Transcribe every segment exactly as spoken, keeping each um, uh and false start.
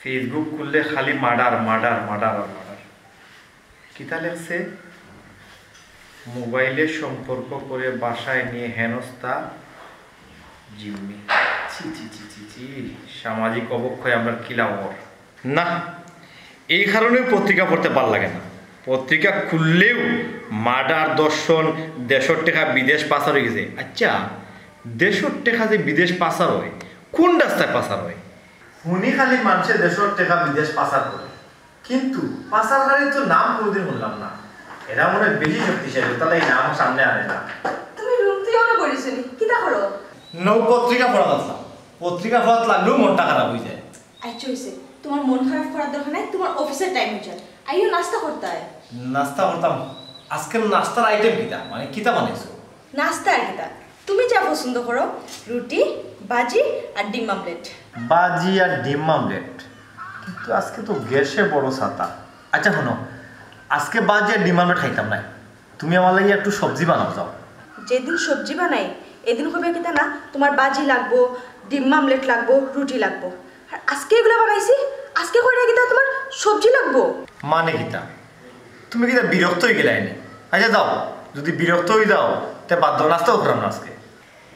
Facebook খুললে খালি murder, murder, murder আর মার্ডার। কিতা লেখছে? মোবাইলে সম্পর্ক করে বাসায় নিয়ে হেনস্থা জিম্মি। ছি, ছি, ছি, ছি, ছি। সামাজিক অবক্ষয় আমরা কিলা অর। না, এই কারণেও পত্রিকা পড়তে ভালা লাগে না। পত্রিকা খুললেও মার্ডার, ধর্ষণ, দেশর টেকা বিদেশ পাচার অইগেছে। আচ্ছা, দেশর টেকা যে বিদেশ পাচার অয়, কুন রাস্তায় পাচার অয়? হুনি খালি মানষে দেশর টেকা বিদেশ পাচার করে, কিন্তু পাচারকারীর তো নাম কুনুদিন হুনলাম না। এরা মনে অয় বেশি শক্তিশালী, তাইলে এই নাম সামনে আনে না। তুমি রুম তুই অনো বলিস নি, কিতা করো? নৌ পত্রিকা পড়া লাগলাম। পত্রিকা পড়াত লাগলেও মনটা খারাপ অইযায়। আচ্ছা অইছে, তুমার মন খারাপ করার দরকার নাই, তুমার অফিসর টাইম অইযার। আইও নাস্তা করতায়। নাস্তা করতাম। আজকের নাস্তার আইটেম কিতা? মানে কিতা বানাইছো? নাস্তা আর কিতা? তুমি যা পছন্দ করো, রুটি, বাজি আর ডিম আমলেট। বাজি আর ডিম আমলেট? কিন্তু আজকে তো গ্যাসে বড় ছাতা। আচ্ছা হুনো, আজকে বাজি আর ডিম আমলেট খাইতাম নায়। তুমি আমার লাগি একটু সবজি বানাও যাও। যেদিন সবজি বানাই, এদিন কইবা কিতা না, তুমার বাজি লাগবো, ডিম আমলেট লাগবো, রুটি লাগবো। আর আজকে এগুলা বানাইছি, আজকে কইরা কিতা তুমার সবজি লাগবো? মানে কিতা? তুমি কিতা বিরক্ত অইগেলায় নি? আচ্ছা যাও, যুদি বিরক্ত অইযাও, তে বাদ দেও, নাস্তাও কররাম না আজকে।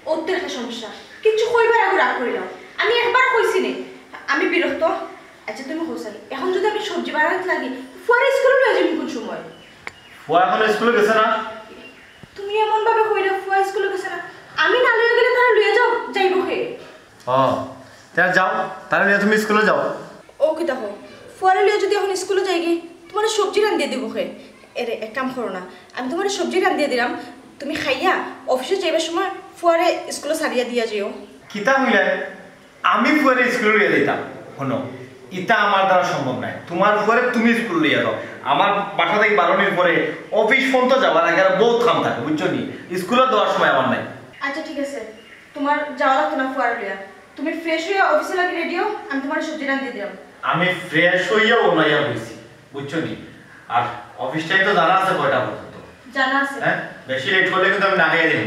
অউ তো একটা সমস্যা, কিচ্ছু কইবার আগে রাগ করিলাও। আমি একবার কইছি নি, আমি বিরক্ত। আচ্ছা তুমি কও চাই, এখন যুদি আমি সবজি বানাইত লাগি, ফুয়ারে স্কুলো লইয়া যাইমু কুন সময়? ফুয়া এখনো স্কুলো গেছে না? তুমি এমন ভাবে কইরা ফুয়া স্কুলো গেছে না, আমি না লইয়া গেলে তারে লইয়া যাও, যাইবো কে? ও, তে যাও, তারে লইয়া তুমি স্কুলো যাও। ও কিতা কও, ফুয়ারে লইয়া যুদি এখন স্কুলো যাইগি, তুমারে সবজি রান্দিয়া দিবো কে? এরে এক কাম করো না, আমি তুমারে সবজি রান্দিয়া দিরাম, তুমি খাইয়া অফিসো যাইবার সময় ফুয়ারে স্কুলো ছাড়িয়া দিয়া যাইও। কিতা কইলায়? আমি ফুয়ারে স্কুলো লইয়া যাইতাম? হুনো, ইতা আমার দ্বারা সম্ভব নায়। তুমার ফুয়ারে তুমি স্কুলো লইয়া যাও। আমার বাসা থাকি বারনির পরে অফিস পর্যন্ত যাওয়ার আগে আর বউত কাম থাকে, বুঝছো নি? স্কুলো দেওয়ার সময় আমার নাই। আচ্ছা ঠিক আছে, তুমার যাওয়া লাগতো না ফুয়ারে লইয়া। তুমি ফ্রেশ অইয়া অফিসো লাগি রেডি অও, আমি তুমারে সবজি রান্দিয়া দিরাম। আমি ফ্রেশ অইয়া অনো আইয়া বইছি, বুঝছো নি? আর অফিস টাইম তো জানা আছে কয়টা পর্যন্ত? জানা আছে। হ্যাঁ, বেশি লেট করলে কিন্তু আমি না খাইয়া দিমু।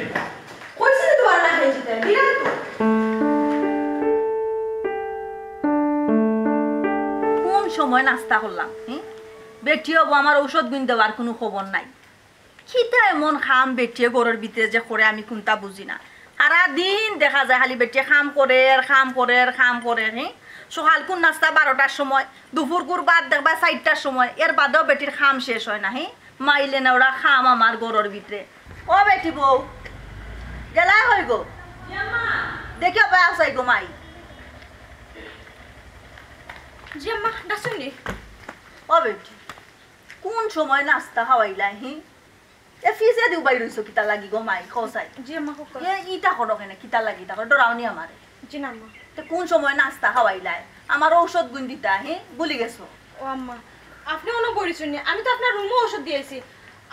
কইছি তো তুমারে না খাইয়া দিতে, দিলাম তো। কুন সময় নাস্তা করলাম, হুম? বেটি অবো আমার ঔষধ গুইন দেওয়ার কুনু খবর নাই। কিতা এমন কাম বেটিয়ে ঘরর ভিতরে যে করে আমি কুনতা বুঝি না। সারা দিন দেখা যায় খালি বেটিয়ে কাম করের, কাম করের, কাম করের, হি? সকালকুর নাস্তা বারোটার সময়, দুপুরকুর ভাত দেখবায় চাইরটার সময়, এর বাদেও বেটির কাম শেষ অয় না, হি? মাইলে না ওরা কাম আমার ঘরর ভিতরে। ও বেটি বউ, গেলায় কই গো? দেখিও বা আছাই গো মাই। জি আম্মা, ডাকছইন নি? ও বেটি, কুন সময় নাস্তা খাওয়াইলায়, হি? এ ফিজে দিও বাইর অইছো কিতা লাগি গো মাই, কও চাই। জি আম্মা, কও। এ ইতা করো কেনে, কিতা লাগি ইতা করো, ডরাও নি আমারে। জি না আম্মা। তে কুন সময় নাস্তা খাওয়াইলায়? আমার ঔষধ গুইন দিতা, হি? ভুলি গেছো? ও আম্মা, আপনে অনো বইছইন নি, আমি তো আপনার রুমো ঔষধ দিয়া আইছি।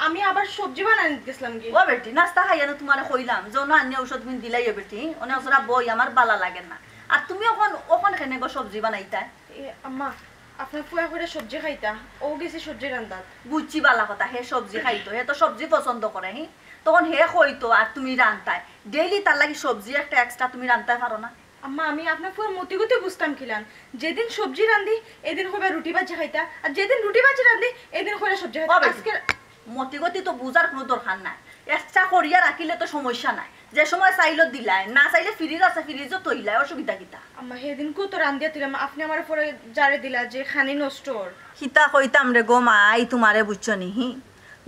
আমি আবার সবজি বানানিত গেছলাম গি। ও বেটি, নাস্তা খাইয়া না তুমারে কইলাম যে অনো আনিয়া ঔষধ গুইন দিলাইও বেটি, অনো অসরা বই আমার বালা লাগে না। আর তুমি অখন, অখন কেনে গো সবজি বানাইতায়? এ, আম্মা, আপনার ফুয়া কইরা সবজি খাইতা, অউ গেছে সবজি রান্দাত। বুঝছি বালা কথা, হে সবজি খাইতো, হে তো সবজি পছন্দ করে, হি? তখন হে কইতো আর তুমি রান্তায়। ডেইলি তার লাগি সবজি একটা এক্সট্রা তুমি রান্তায় পারো না? আম্মা, আমি আপনার ফুয়ার মতিগতি বুঝতাম কিলান? যেদিন সবজি রান্ধি, এদিন কইবা রুটি বাজি খাইতা, আর যেদিন রুটি বাজি রান্ধি, এদিন কইরা সবজি খাইতা। ও বেটি, আজকে মতিগতি তো বুঝার কুনু দরকার নাই, এক্সট্রা করিয়া রাখিলে তো সমস্যা নাই। যে সময় চাইলো দিলায়, না চাইলে ফ্রিজ আছে, ফ্রিজো থইলায়, অসুবিধা কিতা? আম্মা, হেদিনকুও তো রান্দিয়া থইলাম, আপনে আমার ফুয়ারে জারে দিলা যে খানি নষ্ট অর। কিতা কইতাম রে গো মাই তুমারে, বুঝছো নি, হি?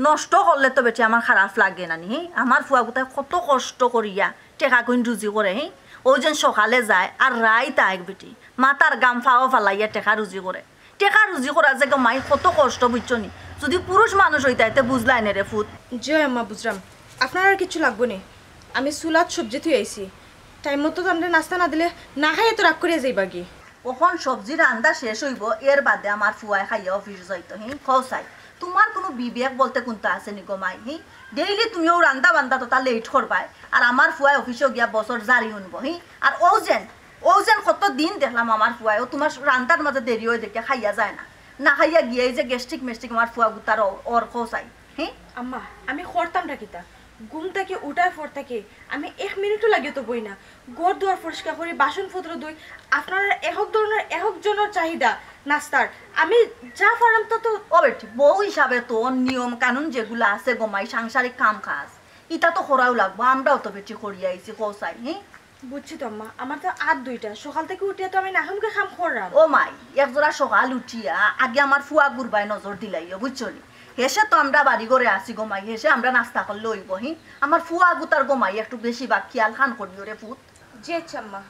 নষ্ট করলে তো বেটি আমার খারাপ লাগে না নি, হি? আমার ফুয়া গুতায় কত কষ্ট করিয়া টেকা গুইন রুজি করে, হি? অউ যেন সকালে যায় আর রাইত আয় বেটি, মাথার ঘাম পাও ফালাইয়া টেকা রুজি করে। টেকা রুজি করা যে গো মাই কত কষ্ট, বুঝছো নি? যুদি পুরুষ মানুষ অইতায় তে বুঝলায় নে রে ফুত। জি অয় আম্মা, বুঝরাম। আপনার আর কিচ্ছু লাগবো নি। আমি চুলাত সবজি থুই আইছি। টাইম মতো তো আমরারে নাস্তা না দিলে না খাইয়া তো রাগ করিয়া যাইবাগি। অখন সবজি রান্দা শেষ অইবো, এর বাদে আমার ফুয়ায় খাইয়া অফিস যাইতো, হি? কও চাই, তুমার কুনু বিবেক বলতে কুনতা আছে নি গো মাই, হি? ডেইলি তুমিও রান্দা বান্দাত অতা লেট করবায়, আর আমার ফুয়ায় অফিসো গিয়া বছর জারি হুনবো, হি? আর অউ যেন অউ যেন কত দিন দেখলাম আমার ফুয়ায়, অউ তুমার রান্দার মাঝে দেরি অয় দেখিয়া খাইয়া যায় না। না খাইয়া গিয়া এই যে গ্যাস্ট্রিক ম্যাস্ট্রিক আমার ফুয়া গুতার অ-, অর কও চাই, হি? আম্মা, আমি করতামটা কিতা? ঘুম থাকি উঠার পর থাকি আমি এক মিনিটও লাগিও তো বই না। ঘর দুয়ার পরিষ্কার করি, বাসনপত্র ধুই, আপনারার একেক ধরনর একেক জনর চাহিদা নাস্তার। আমি যা পারাম তো তো ও বেটি, বউ হিসাবে তো নিয়ম কানুন যেগুলা আছে গো মাই, সাংসারিক কাম কাজ, ইতা তো করাউ লাগবো। আমরাও তো বেটি করিয়া আইছি, কও চাই, হি? বুঝছি তো আম্মা, আমার তো আত দুইটা, সকাল থাকি উঠিয়া তো আমি নাকামকে কাম কররাম। ও মাই, এক জরা সকাল উঠিয়া আগে আমার ফুয়াগুর বায় নজর দিলাইও, বুঝছো নি? হেষে তো আমরা বাড়ি ঘরে আছি গো মাই, হেষে আমরা নাস্তা করলে অইবো, হি? আমার ফুয়াগুতার গো মাই একটু বেশি বা খিয়াল খান করিও রে পুত। জি আচ্ছা আম্মা।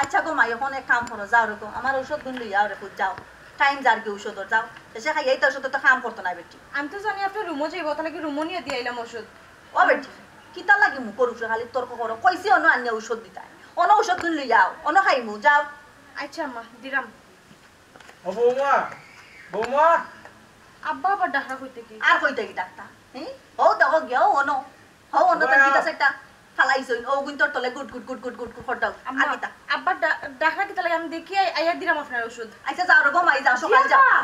আচ্ছা গো মাই, অখন এক কাম করো, যাও রে গো, আমার ঔষধ গুন লইয়া আও রে পুত, যাও। টাইম যারগি ঔষধর, যাও। হেষে খাইয়াই তো ঔষধ তো কাম করতো না বেটি। আমি তো জানি আপনার রুমো যাইবো, তাহলে কি রুমো নিয়া দিয়া আইলাম ঔষধ। ও বেটি, কিতা লাগি মুখর উপরে খালি তর্ক করো? কইছি অনো আনিয়া ঔষধ দিতায়। অনো ঔষধ গুন লইয়া আও, অনো খাইমু, যাও। আচ্ছা আম্মা, দিরাম। ও বৌমা, বৌমা। আব্বা আবার ডাকরা কইতে কি? আর কইতে কি ডাকতা? হি? হউ দেখো গিয়া, হউ অনো। হউ অনো তো বাবা। কিতা সেটা ফালাইছইন। ও গুন তোর তলে গুট গুট গুট গুট গুট গুট করতাও। আম্মা, আর কিতা? আব্বা ডা-, ডাকরা কিতা লাগে? আমি দেখি আই-, আইয়া দিরাম আপনার ঔষধ। আচ্ছা, যাও রে গো মাই, যাও, সকাল যাও। আম্মা।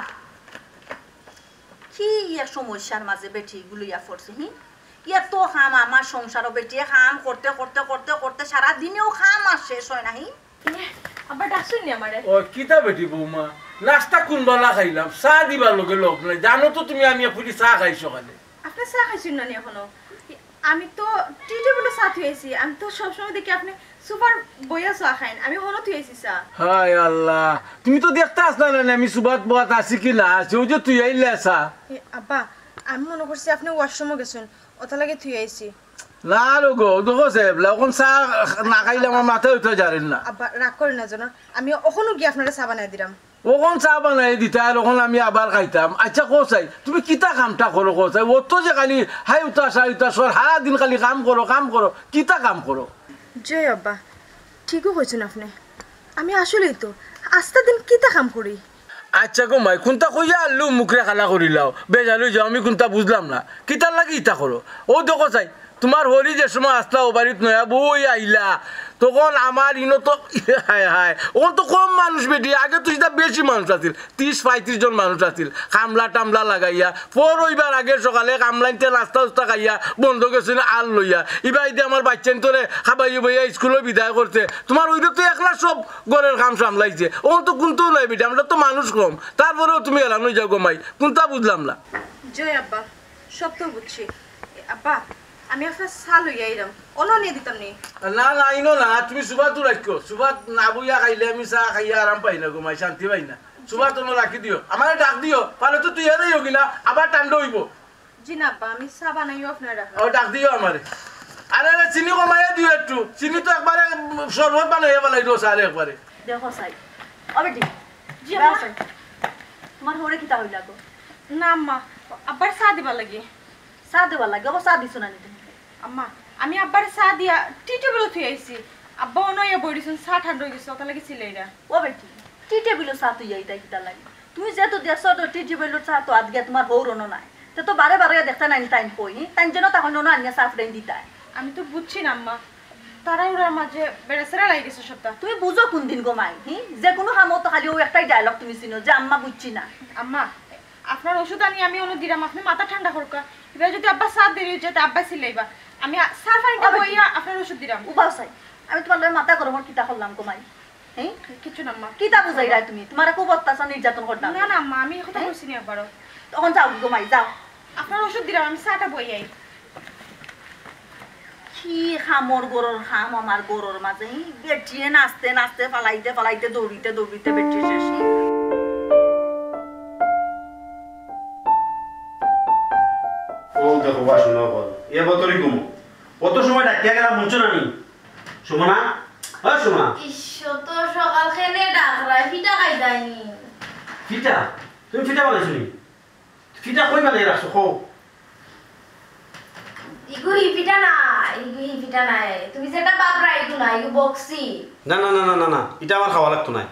কি এক সমস্যার মাঝে বেটি গুলইয়া পড়ছে, হি? এত কাম আমার সংসারও বেটি, কাম করতে করতে করতে করতে সারা দিনেও কাম আর শেষ হয় না, হি? ইয়ে, আব্বা ডাকছইন নি আমারে? ও, কিতা বেটি বৌমা? নাস্তা কুনবালা খাইলাম, চা দিবার লগে লোভ নাই। জানো তো তুমি আমি এক ফুটি চা খাই সকালে। আপনে চা খাইছইন না নি এখনো? আমি তো টি টেবিলো চা থুই আইছি। আমি তো সবসময় দেখি আপনে সুফার বইয়া চা খাইন। আমি হনো থুই আইছি চা। হায় আল্লাহ, তুমি তো দেখতায় আছলায় না আমি সুফাত বওয়াত আছি কি না আছি, অউ যে থুই আইলায় চা। এ, আব্বা, আমি মনো করছি আপনে ওয়াশরুমো গেছইন, অতার লাগি থুই আইছি। না রে গো, দেখো সাব, অখন চা না খাইলে আমার মাথায় উঠা যারের না। আব্বা, রাগ করেন না যেন, আমি অখনো গিয়া আপনারে চা বানাই দিরাম। অখন চা বানাই দিতায় আর অখন আমি আবার খাইতাম। আচ্ছা, কও চাই, তুমি কিতা কামটা করো, কও চাই? অত যে খালি হাই উতা, সাই উতা, সর, হারা দিন খালি কাম করো, কাম করো, কিতা কাম করো? জি আব্বা, ঠিকউ কইছইন আপনে। আমি আসলেউ তো আস্তা দিন কিতা কাম করি? আচ্ছা গো মাই, কুনতা কইয়া আল্লু মুখরে কালা করিলাও, বেজাল অইযাও, আমি কুনতা বুঝলাম না। কিতার লাগি ইতা করো? অউ দেখো চাই, তুমার হরি যে সময় আছলা, অউ বাড়িত নয়া বউ অইয়া আইলা, তখন আমার ইনো তো, হায় হায়, অখন তো কম মানুষ বেটি, আগে তো ইতা বেশি মানুষ আছিল, ত্রিশ পঁয়ত্রিশ জন মানুষ আছিল, কামলা টামলা লাগাইয়া, পর অইবার আগে সকালে কামলাইন্তে নাস্তা উস্তা খাইয়া বন্দো গেছইন আর লইয়া, ইবায়দি আমার বাইচ্চাইন্তরে খাবাইয়া বইয়া ইস্কুলো বিদায় করছে, তুমার হরিয়ে তো একলা সব ঘরর কাম সামলাইছে, অখন তো কুনতাউ নাই বেটি, আমরা তো মানুষ কম, তারপরেও তুমি হেলান অইযাও গো মাই, কুনতা বুঝলাম না। জি আব্বা, সব তো বুঝছি। আব্বা, আমি আপনার চা লইয়া আইরাম। অনো আনিয়া দিতাম নি? না, না, ইনো না, তুমি সুফাত রাখিও। সুফাত না বইয়া খাইলে আমি চা খাইয়া আরাম পাই না গো মাই, শান্তি পাই না। সুফাত অনো রাখি দিও। আমারে ডাক দিও, পারলে তো থুইয়া যাইও গি না, আবার ঠান্ডা অইবো। জি না আব্বা, আমি চা বানাইও আপনারে রাখা। ও, ডাক দিও আমারে। আরে, আরে, চিনি কমাইয়া দিও একটু। চিনি তো একবারে, উম, শরবত বানাইয়া ফালাই দিও চারে একবারে। দেখো চাই। ও বেটি, জি, আম্মা। চাই। তুমার হউরে কিতা কইলা গো? না আম্মা, আব্বারে চা দিবার লাগি। চা দিবার লাগি? ও চা দিছো না নি তুমি? আম্মা, আমি আব্বারে চা দিয়া টি টেবিলো থুই আইছি। আব্বা অনো আইয়া বই রইছইন, চা ঠান্ডা অই গেছে, অতার লাগি চিল্লাইরা। ও বেটি, টি টেবিলো চা থুইয়া আইতায় কিতার লাগি? তুমি যেহেতু দেখছো তো টি টেবিলো চা তো আত গিয়া তুমার হউর অনো নাই। তে তো বারে বারে দেখতায় নায় নি তাইন কই, হি? তাইন যেন তখন অনো আনিয়া চা ফুটাইন দিতায়। আমি তো বুঝছি না আম্মা, তাড়াহুড়ার মাঝে বেড়াছেড়া লাগি গেছে সবটা। তুমি বুঝো কুনদিন গো মাই, হি? যে কুনু কামো তো খালি অউ একটাই dialogue তুমি চিনো যে আম্মা বুঝছি না। আম্মা, আপনার ঔষধ আনি আমি অনো দিরাম, আপনে মাথা ঠান্ডা করউক্কা। ইবার যুদি আব্বার চা দেরি অই যায়, তে আব্বায় চিল্লাইবা। আমি আ-, চার পানিটা ও বেটি। বইয়া আপনার ঔষধ দিরাম। উবাও চাই। আমি তুমার লগে মাথা গরম অর কিতা করলাম গো মাই? হি? কিচ্ছু না আম্মা। কিতা বুঝাইরায় তুমি? তুমারে খুব অত্যাচার নির্যাতন করতাম। না, না আম্মা, আমি ই কথা হে? কইছি নি একবারও। অখন যাও গো মাই, যাও। আপনার ঔষধ দিরাম, আমি চাটা বইয়া আই। কি কামর ঘরর কাম আমার ঘরর মাঝে, হি? বেটিয়ে নাচতে নাচতে, ফালাইতে ফালাইতে, দৌড়িতে দৌড়িতে বেটি শেষ, হি? ও দেখো, বাসনা বল। এ বতরি ঘুমো। অত সময় ডাকিয়া গেলাম, বুঝছো না নি? সুমনা? ও সুমনা। ইস, অত সকাল কেনে ডাকরায়? ফিটা খাইতায় নি? ফিটা? তুমি ফিটা বানাইছো নি? ফিটা কই বানাই রাখছো, কও? ইগু হি ফিটা না, ইগু হি ফিটা নায়। তুমি যেটা ভাবরায়, ইগু না, ইগু বক্সি। না, না, না, না, না, না, ইটা আমার খাওয়া লাগতো নায়।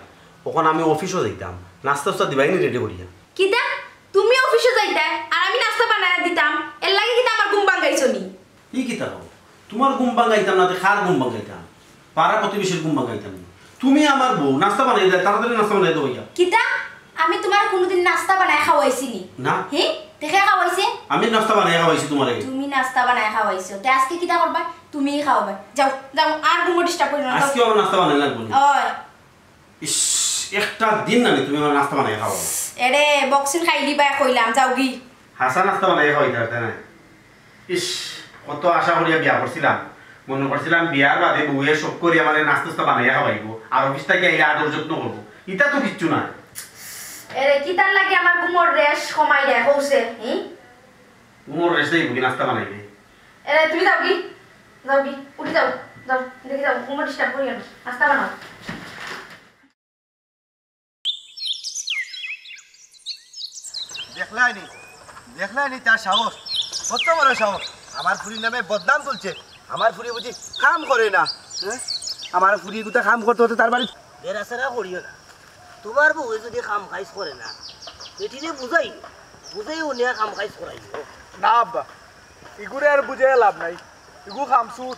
অখন আমি অফিসো যাইতাম, নাস্তা উস্তা দিবায়নি রেডি করিয়া। কিতা? তুমি অফিসো যাইতায়, আর আমি নাস্তা বানাইয়া দিতাম, এরলাগি কিতা আমার ঘুম ভাঙ্গাইছো নি? ই কিতা কও? তুমার ঘুম ভাঙ্গাইতাম না, তে কার ঘুম ভাঙ্গাইতাম? পাড়া প্রতিবেশীর ঘুম ভাঙ্গাইতাম না। তুমি আমার বউ, নাস্তা বানাই দেও, তাড়াতাড়ি নাস্তা বানাই দেও ভাইয়া। কিতা? আমি তুমারে কুনুদিন নাস্তা বানাই খাওয়াইছি নি? না। হি? তে কে খাওয়াইছে? আমি নাস্তা বানাই খাওয়াইছি তুমারে। তুমি নাস্তা বানাই খাওয়াইছো, তে আজকে কিতা করবা? তুমিই খাওয়াইবা। যাও, যাও, আর ঘুমো disturb করিও না, যাও। আজকে আমার নাস্তা বানাই লাগবো না। ওই। ইস, একটা দিন না নি তুমি আমার নাস্তা বানাই খাওয়াও। এরে, বক্সিন খাইলিবায় কইলাম, যাওগি। হাছা নাস্তা বানাই খাওয়াইতে পারতে না। ইস, কত আশা করিয়া বিয়া করছিলাম। মনো করছিলাম বিয়ার বাদে বউয়ে শখ করি আমারে নাস্তা উস্তা বানাইয়া খাওয়াইবো, আর অফিস থাকি আইলে আদর যত্ন করবো। ইতা তো কিচ্ছু না। এরে, কিতার লাগি আমার ঘুমর রেশ কমাই দেয়, কওছে, হি? ঘুমর রেশ দেয় বুকি নাস্তা বানাইবে। এরে, তুমি যাওগি, যাওগি, উঠি যাও, যাও, দেখি যাও, ঘুমো disturb করিও না, নাস্তা বানাও। দেখলায়নি, দেখলায়নি তার সাহস, কত বড় সাহস। আমার ফুরির নামে বদনাম তুলছে। আমার ফুরি বুঝি কাম করে না, হ্যাঁ? আমার ফুরি গুতা কাম করতে হতে তার বাড়ি বেড়াছেড়া করিও না। তুমার বউয়ে যুদি কাম কাইজ করে না, বেটিরে বুঝাই, বুঝাই উনিয়া কাম কাইজ করাইও। না আব্বা, ইগুরে আর বুঝাইয়া লাভ নাই, ইগু কামচুর।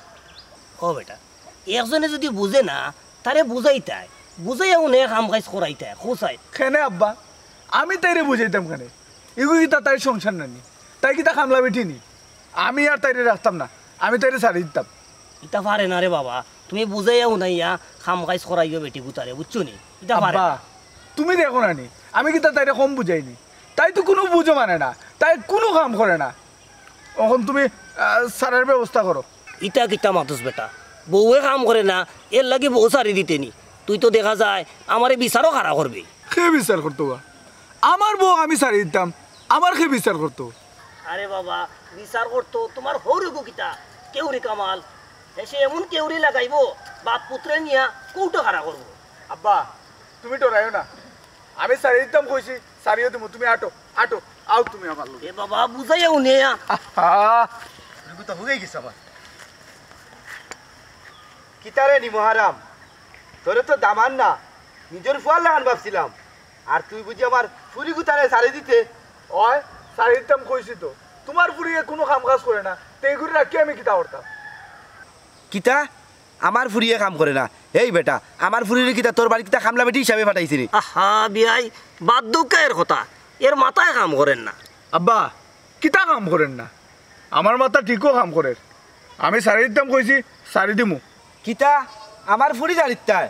ও বেটা, একজনে যুদি বুঝে না, তারে বুঝাইতায়, বুঝাইয়া উনে কাম কাইজ করাইতায়, খোঁচায়। কেনে আব্বা, আমি তাইরে বুঝাইতাম কেনে? ইগু কিতা তাইর সংসার নানি? তাই কিতা কামলা বেটি নি? আমি আর তাইরে রাখতাম না, আমি তাইরে ছাড়ি দিতাম। ইতা পারে না রে বাবা, তুমি বুঝাইয়া উনাইয়া কাম কাইজ করাইও বেটি গুতারে, বুঝছো নি? ইতা পারে আব্বা, না। তুমি দেখো না নি, আমি কিতা তাইরে কম বুঝাইনি? তাই তো কুনু বুঝো মানে না, তাই কুনু কাম করে না। অখন তুমি, আহ, ছাড়ার ব্যবস্থা করো। ইতা কিতা মাতস বেটা? বউয়ে কাম করে না, এরলাগি বউ ছাড়ি দিতে নি? তুই তো দেখা যায় আমারে বিচারও খাড়া করবে। কে বিচার করতো বা? আমার বউ আমি ছাড়ি দিতাম, আমার কে বিচার করতো? আরে বাবা, বিচার করতো তুমার হউর ইগু কিতা? কেউরি কামাল। হে সে এমন কেউরি লাগাইবো, বাপ পুতরে নিয়া কৌটো খাড়া করবো। আব্বা, তুমি ডরাইও না, আমি ছাড়ি দিতাম কইছি, ছাড়িও দিমু। তুমি আটো, আটো, আও তুমি আমার লগে। এ বাবা, বুঝাইয়া উনে আ। আহা, তুমি তো হুগাই গেছো আমার। কিতারে নি মহারাম, তোরে তো দামান না, নিজর ফুয়ার লাখান ভাবছিলাম। আর তুই বুঝি আমার ফুরি গুতারে ছাড়ি দিতে? অয়, ছাড়ি দিতাম কইছি তো। তুমার ফুরিয়ে কুনু কাম কাজ করে না, তে ইগুরে রাখি আমি কিতা করতাম? কিতা? আমার ফুরিয়ে কাম করে না? এই বেটা, আমার ফুরিরে কিতা তোর বাড়ি কিতা কামলা বেটি হিসাবে পাঠাইছি নি? আহা, বিয়াই, বাদ দেউক্কা এর কথা, এর মাথায় কাম করের না। আব্বা, কিতা কাম করের না? আমার মাথা ঠিকও কাম করের। আমি ছাড়ি দিতাম কইছি, ছাড়ি দিমু। কিতা? আমার ফুরি ছাড়ি দিতায়?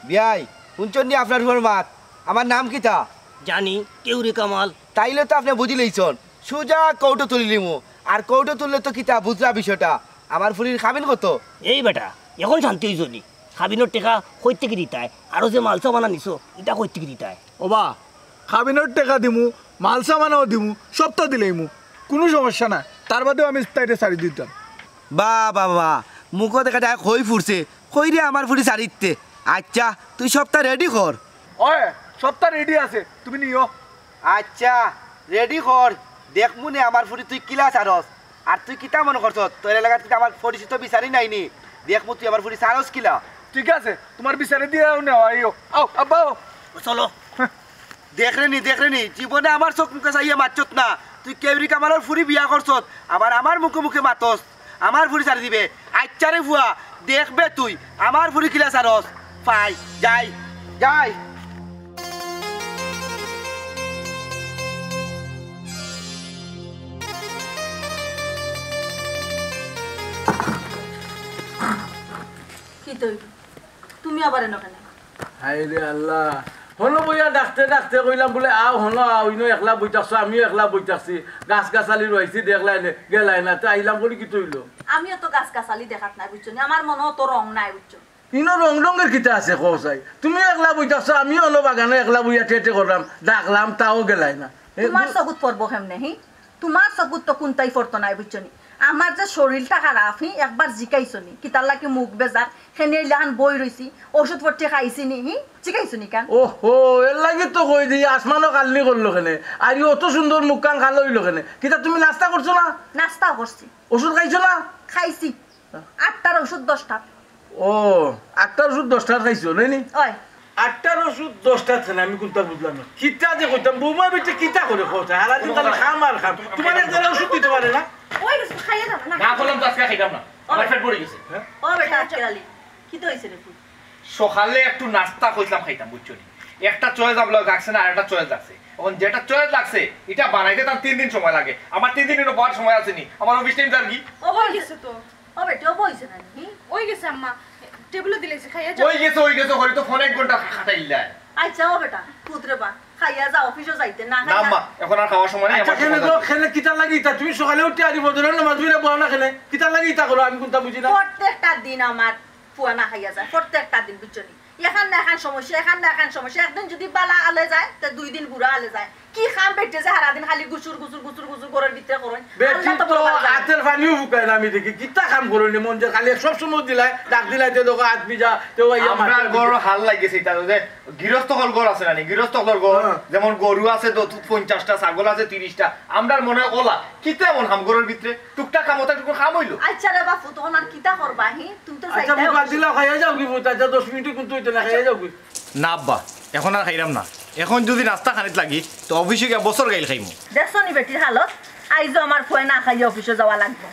বিয়াই, হুনছন নি আপনার ফুয়ার মাত? আমার নাম কিতা? জানি, কেউরি কামাল। তাইলে তো আপনে বুঝিলাইছন, সুজা কৌটো তুলিলিমু। আর কৌটো তুললে তো কিতা বুঝরা বিষয়টা? আমার ফুরির কাবিন কত? এই বেটা, অখন শান্তি অইছো নি? কাবিনর টেকা কইত্তেকি দিতায়? আরো যে মালসামান আনিছো, ইতা কইত্তেকি দিতায়? ওবা, কাবিনর টেকা দিমু, মালসামানও দিমু, সবতা দিলাইমু, কুনু সমস্যা নাই। তার বাদেও আমি তাইরে ছাড়ি দিতাম। বা, বা, বা, মুখো দেখা যায় খই ফুরছে, কইরে আমার ফুরি ছাড়ি দিতে। আইচ্ছা, তুই সবতা রেডি কর। অয়, সবতা রেডি আছে, তুমি নিও। আইচ্ছা, রেডি কর, দেখমু নে আমার ফুরি তুই কিলা ছাড়স। আর তুই কিতা মনো করছস, তোর এলাকাত কিতা আমার পরিচিত বিচারি নাই নি? দেখমু তুই আমার ফুরি ছাড়স কিলা। ঠিক আছে, তুমার বিচারে দিয়া নেওয়া আইও। আও, আব্বা, আও। চলো। দেখরে নি, দেখরে নি, জীবনে আমার চউখ মুখে চাইয়া মাতছত না। তুই কেউরি কামালর ফুরি বিয়া করছত, আবার আমার মুখে মুখে মাতস। আমার ফুরি ছাড়ি দিবে। আইচ্ছা রে ফুয়া, দেখবে তুই, আমার ফুরি কিলা ছাড়স। ফাই, যাই, যাই। কিতা অইলো? তুমি আবার এনো কেনে? হায় রে আল্লাহ, হনো বইয়া ডাকতে ডাকতে কইলাম বুলে, "আও হনো আও, ইনো একলা বই থাকছো, আমিও একলা বই থাকছি, গাছ গাছালি রুয়াইছি, দেখলায় নে, গেলায় না, তে আইলাম করি কিতা অইলো?" আমিও তো গাছ গাছালি দেখাত নাই, বুঝছো নি? আমার মনো তো রং নাই, বুঝছো নি? ইনো রং রঙের কিতা আছে, কও চাই? তুমিও একলা বই থাকছো, আমিও অনো বাগানো একলা বইয়া টেটে করলাম, ডাকলাম, তাও গেলায় না। এ, তুমার চকুত পড়বো কেমনে, হি? তুমার চকুত তো কুন্তাই পড়তো নায়, বুঝছো নি? আমার যে শরীরটা খারাপ, হি, একবার জিকাইছো নি? কিতার লাগি মুখ বেজার, কেনে ইলাখান বই রইছি, ওষুধ পট্টি খাইছি নি, হি? জিকাইছো নি কেন? ওহো, এর লাগি তো কই যে আসমানো কালনি করলো কেনে, আর ই অত সুন্দর মুখখান কালো অইলো কেনে। কিতা তুমি নাস্তা করছো না? নাস্তাও করছি। ওষুধ খাইছো না? খাইছি। আটটার ওষুধ দশটা। ও, আটটার ওষুধ দশটা খাইছো, নায় নি? ওই। আটটার ওষুধ দশটা খাইছো, আমি কুন্তা বুঝলাম না। কিতা যে কইতাম, বৌমা বেটি কিতা করে কথা? সারাদিন খালি খাম আর খাম। তুমার এক জাগাত ওষুধ দিতে পারে না? ওই গেছে, খাইয়া যাবে না। না করলাম তো আজকে খাইতাম না। আমার পেট ভরি গেছে। ও বেটা, আজকে আলি, কিতা অইছে রে তুই? সকালে একটু নাস্তা কইছিলাম খাইতাম, বুঝছো নি? একটা চয়েস আপনার লাগছে না, আরেকটা চয়েস লাগছে। এখন যেটা চয়েস লাগছে, এটা বানাইতে তার তিন দিন সময় লাগে। আমার তিন দিন এনে বওয়ার সময় আছে নি? আমার অফিস টাইম তার কি? ও অই গেছে তো। ও বেটি, ও বইছে না নি? অই গেছে আম্মা, টেবিলো দিলাইছি, খাইয়া যাও। অই গেছে, অই গেছে, করি তো ফোন এক ঘন্টা খাটাইলা। আচ্ছা, ও বেটা, পুত্রে বা, খাইয়া যা, অফিসও যাইতে না, না খাইয়া আম্মা, এখন আর খাওয়ার সময় নাই। আচ্ছা, আমার কেনে সময় গো, লাগবে। কেনে কিতা লাগি ইতা? তুমি সকালে উঠি আরি ফজরের নামাজ পড়িয়া বও না কেনে? কিতা লাগি ইতা করো? আমি কুনতা বুঝি না। প্রত্যেকটা দিন আমার ফুয়া না খাইয়া যায়, প্রত্যেকটা দিন, বুঝছো নি? এখান না এখান সমস্যা, এখান না এখান সমস্যা। একদিন যদি বালা আলে যায়, তে দুই দিন বুড়া আলে যায়। কি কাম বেটিয়ে যে সারাদিন খালি গুসুর গুসুর গুসুর গুসুর ঘরর ভিতরে করইন। বেটি আল্লাহ তো তো বড় বালা জানে। আতের পানিও ফুকায় না আমি দেখি। কিতা কাম করইন মন যে খালি সব সময় দিলায়, ডাক দিলায়, তে দেখো আত ভিজা, তেও আইয়া আমরার মাথার ঘরর ভিতরে। হাল লাগিছে ইতা যে গৃহস্থ হল ঘর আছে না নি? গৃহস্থ হলর ঘর, হ্যাঁ। যেমন গরু আছে দ-, পঞ্চাশটা, ছাগল আছে তিরিশটা। আমরার মনে হয় ওলা, কিতা এমন হাম ঘরর ভিতরে? টুকটাক কাম অতা টুকু কাম অইলো। আচ্ছা রে বাপু, তখন আর কিতা করবা, হি? তুমি তো আচ্ছা, চাইতায় ফুট বাদ অফিসে। দিলাও, খাইয়া যাও কি ফুট? আচ্ছা, দশ মিনিটে কিন্তু অইতো না, খাইয়া যাও কি? না আব্বা, এখন আর খাইরাম না। এখন যদি নাস্তা খানিত লাগি, তো অফিসে গিয়া বছর গাইল খাইমু। দেখছো নি বেটির হালত? আইজও আমার ফুয়ায় না খাইয়া অফিসে যাওয়া লাগবো।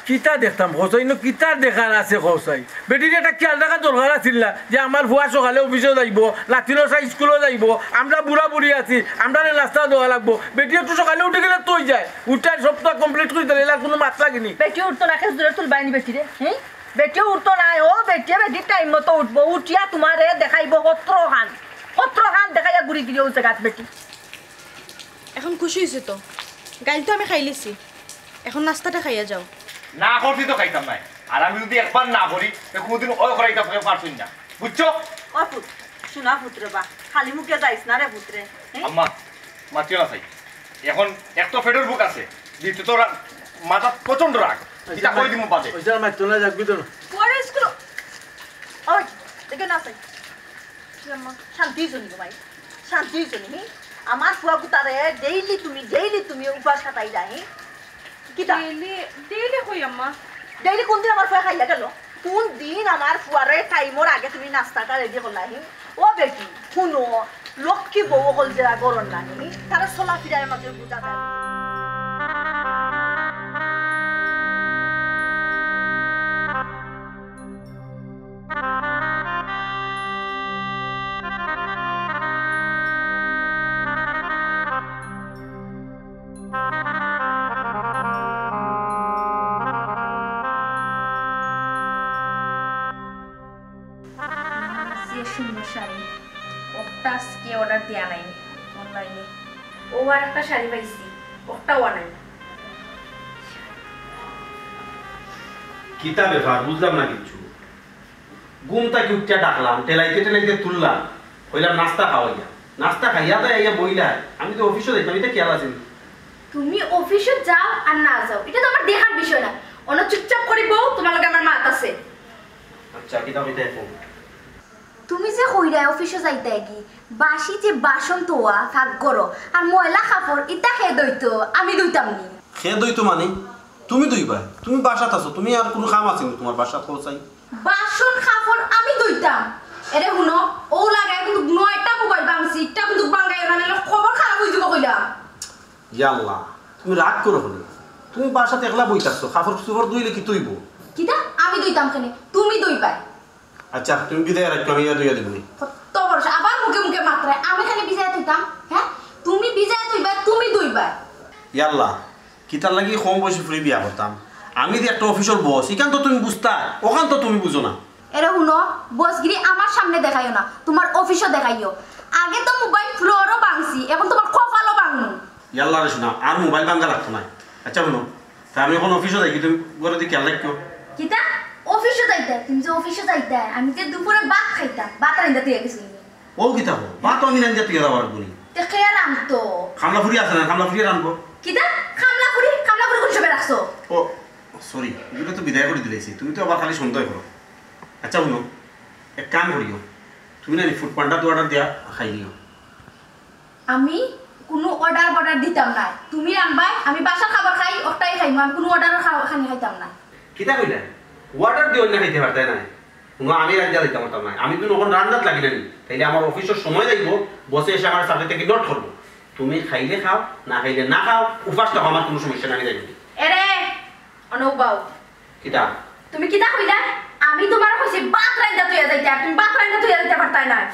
কিতা দেখতাম, হোসাইন, কিতার দেখার আছে, হোসাইন? বেটির একটা খেয়াল রাখার দরকার আছিল না যে আমার ফুয়া সকালে অফিসে যাইবো, লাতিনো সাই স্কুলে যাইবো, আমরা বুড়া বুড়ি আছি, আমরারে নাস্তা দেওয়া লাগবো। বেটি একটু সকালে উঠি গেলে তো অই যায়, উঠার সব তো কমপ্লিট করি দিলে, এলার কুনু মাত লাগেনি। বেটি উঠতো না, কেস ধরে তুলবায়নি বেটিরে, হুম? বেটিও উঠতো না, ও বেটিয়ে বেটির টাইম মতো উঠবো, উঠিয়া তুমারে দেখাইবো সত্র খান, সত্র খান দেখাইয়া ঘুরি ফিরি অউ জাগাত বেটি। এখন খুশি অইছো তো? গাইল তো আমি খাইলিছি, এখন নাস্তাটা খাইয়া যাও। না করছি তো খাইতাম নায়। আর আমি যদি একবার না করি, তে কুনুদিন অয় করাইতাম পারছইন না, বুঝছো? ও পুত, শোনা পুত্রে বা, খালি মুখে যাইস না রে পুত্রে, হ্যাঁ? আম্মা, মাতিও না চাই। এখন এক তো পেটর ভুক আছে, দ্বিতীয়ত রা-, মাথাত প্রচণ্ড রাগ। ইতা কই দিমু বাদে। ওই যে আমার তোলা যাক ভিতরে। পরে স্কুল। ওই, দেখে না চাই। শান্তি অইছো নি গো মাই? শান্তি অইছো নি, হি? আমার ফুয়া গুতারে ডেইলি তুমি, ডেইলি তুমি উপাস কাটাইরায়, হি? কিতা? ডেইলি, ডেইলি কই আম্মা? ডেইলি কোনদিন আমার ফুয়া খাইয়া গেল? কোনদিন আমার ফুয়ারে টাইমর আগে তুমি নাস্তাটা রেডি করলায়, হি? ও বেটি, হুনো, লক্ষ্মী বউ অকল যেরা ঘরর নানি, তারা চলাফিরার মাঝে বুঝা যায়। যে সুন্দর শাড়ি, ওটা আজকে অর্ডার দেওয়া নাই অনলাইনে। ও আর একটা শাড়ি পাইছি, ওটাও আনাই। কিতা ব্যাপার, বুঝলাম না কিচ্ছু। ঘুম থাকি উঠিয়া ডাকলাম, ঠেলাইতে ঠেলাইতে তুললাম, কইলাম নাস্তা খাওয়াইয়া। নাস্তা খাইয়া তাই আইয়া বইলা, আমি তো অফিসে যাইতাম, ইটা খেয়াল আছে নি? তুমি অফিসে যাও আর না যাও, ইটা তো আমার দেখার বিষয় না। অনো চুপচাপ করি বও, তুমার লগে আমার মাত আছে। আচ্ছা, কিতা কইতায় কও? তুমি যে কইরায় অফিসে যাইতায় গি, বাসি যে বাসন ধোয়া, পাক করো, আর ময়লা কাপড়, ইতা কে ধইতো? আমি ধইতাম নি। কে ধইতো মানে? তুমি ধইবায়। তুমি বাসাত আছো, তুমি আর কুনু কাম আছে নি তুমার বাসাত, কও চাই? বাসন কাপড় আমি ধইতাম? এরে হুনো, অউ লাগায় কিন্তু নয়টা মোবাইল ভাঙছি, ইটা কিন্তু ভাঙাইও না, নাইলে খবর খারাপ অইযিবো কইলাম। ইয়াল্লা, তুমি রাগ করো কেনে? তুমি বাসাত একলা বই থাকছো, কাপড় চোপড় ধইলে কিতা অইবো? কিতা? আমি ধইতাম কেনে? তুমি ধইবায়। আচ্ছা, তুমি ভিজাইয়া রাখো, আমি ইয়া ধইয়া দিমু নি। কত বড় সাহস, আবার মুখে মুখে মাতরায়, আমি খালি ভিজাইয়া থইতাম, হ্যাঁ? তুমি ভিজাইয়া থইবায়, তুমি ধইবায়। ইয়াল্লা, কিতার লাগি কম বয়সী ফুরি বিয়া করতাম? আমি যে একটা অফিসর বস, ইখান তো তুমি বুঝতায়, অখান তো তুমি বুঝো না। এরে হুনো, বসগিরি আমার সামনে দেখাইও না, তুমার অফিসো দেখাইও। আগে তো মোবাইল ফ্লোরো ভাঙছি, এখন তুমার কপালো ভাঙমু। ইয়াল্লা রে সোনা, আর মোবাইল ভাঙ্গা লাগতো নায়। আচ্ছা হুনো, তে আমি অখন অফিসো যাই, কি তুমি ঘরদি খেয়াল রাখিও। কিতা? অফিসো যাইতায়? তুমি যে অফিসো যাইতায়, আমি যে দুপুরে ভাত খাইতাম, ভাত রাইন্দা থইয়া গেছি। ও কিতা কও? ভাত তো আমি রাইন্দা থইয়া যাওয়া লাগবো নি। তে কে রানতো? কামলা ফুরি আছে না, কামলা ফুরি রানবো। কিতা? কামলা ফুরি? কামলা ফুরি কুন সময় রাখছো? ও, সরি, ইগুরে তো বিদায় করি দিলাইছি, তুমি তো আবার খালি সন্দেহ করো। আচ্ছা হুনো, এক কাম করিও, তুমি না ফুড পান্ডাত অর্ডার দিয়া খাই নিও। আমি কুনু অর্ডার বর্ডার দিতাম নায়। তুমি রানবায়, আমি বাসার খাবার খাই, অটাই খাইমু। আমি কুনু অর্ডারর খাবার খানি খাইতাম নায়। কিতা কইলা? অর্ডার দিয়া অইন্য খাইতে পারতায় নায়। হুনো, আমি রান্দিয়া দিতাম পারতাম নায়। আমি তো অখন রান্দাত লাগি না নি। তাইলে আমার অফিসর সময় যাইবো, বসে এসে আমার সার্টিফিকেট নোট করবো। তুমি খাইলে খাও, না খাইলে না খাও, উপাস থাকো, আমার কুনু সমস্যা নাই, আমি যাইমু। এরে, অনো উবাও। কিতা? তুমি কিতা কইলা? আমি তুমারে কইছি ভাত রাইন্দা থইয়া যাইতায়, আর তুমি ভাত রাইন্দা থইয়া যাইতা পারতায় নায়।